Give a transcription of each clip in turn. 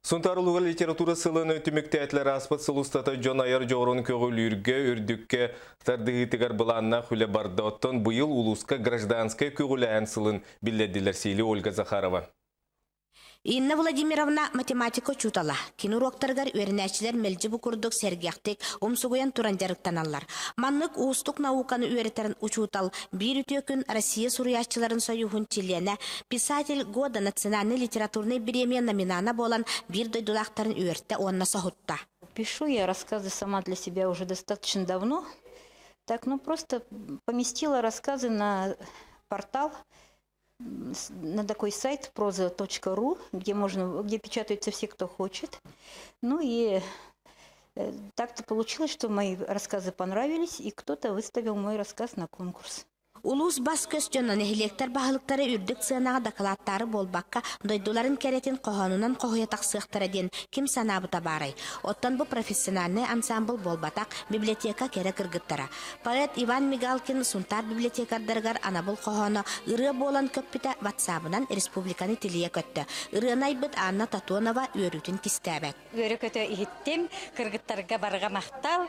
Сунтаар улууһугар литература сылын түмүктээтилэр. Ааспыт сыл устата дьон айар дьоҕурун көҕүлүүргэ, үрдүккэ тардыһыытыгар былааннаах үлэ барда. Оттон быйыл улууска гражданскай көҕүлээһин сылын биллэрдилэр Сили Ольга Захарова. Инна Владимировна математика учуутала. Кини уруоктарыгар үөрэнээччилэр мэлдьи бу курдук сэргэхтик, умсугуйан туран дьарыктаналлар. Маннык уустук науканы үөрэтэрин учуутал биир үтүө күн Россия суруйааччыларын союһун чилиэнэ, писатель года национальнай литературнай бириэмийэ номинана буолан биир дойдулаахтарын үөртэ уонна соһутта. Пишу я рассказы сама для себя уже достаточно давно. Так, ну просто поместила рассказы на портал, на такой сайт proza.ru, где можно, где печатаются все, кто хочет. Ну и так-то получилось, что мои рассказы понравились, и кто-то выставил мой рассказ на конкурс. Улуус бас-көс дьоно, нэһилиэктэр баһылыктара үрдүк сыанаҕа дакылааттаары буолбакка, дойдуларын кэрэтин хоһоонунан хоһуйа тахсыахтара диэн ким санаабыта баарай? Оттон бу профессиональнай ансамбль буолбатах, библиотека кэрэ кыргыттара. Поэт Иван Мигалкин Сунтаар библиотекардарыгар анабыл хоһооно ырыа буолан көппүтэ ватсабынан республиканы тилийэ көттө. Ырыаны айбыт Анна Тотонова үөрүүтүн кистээбэт. Үөрэ-көтө иһиттим, кыргыттарга барҕа махтал.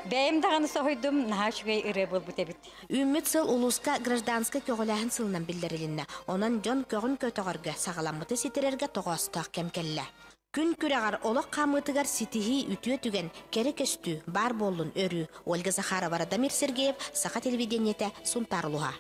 Бэйэм даҕаны соһуйдум, наһаа үчүгэй ырыа буолбут эбит. Үүммүт сыл улууска гражданскай көҕүлээһин сылынан биллэрилиннэ. Онон дьон көҕүн көтөҕөргө, саҕаламмыты ситэрэргэ тоҕоостоох кэм кэллэ. Күн күрэҕэр олох хаамыытыгар ситиһии үтүө түгэн, кэрэ көстүү баар буоллун өрүү. Ольга Захарова, Радомир Сергеев, Саха телевидениетэ, Сунтаар улууһа.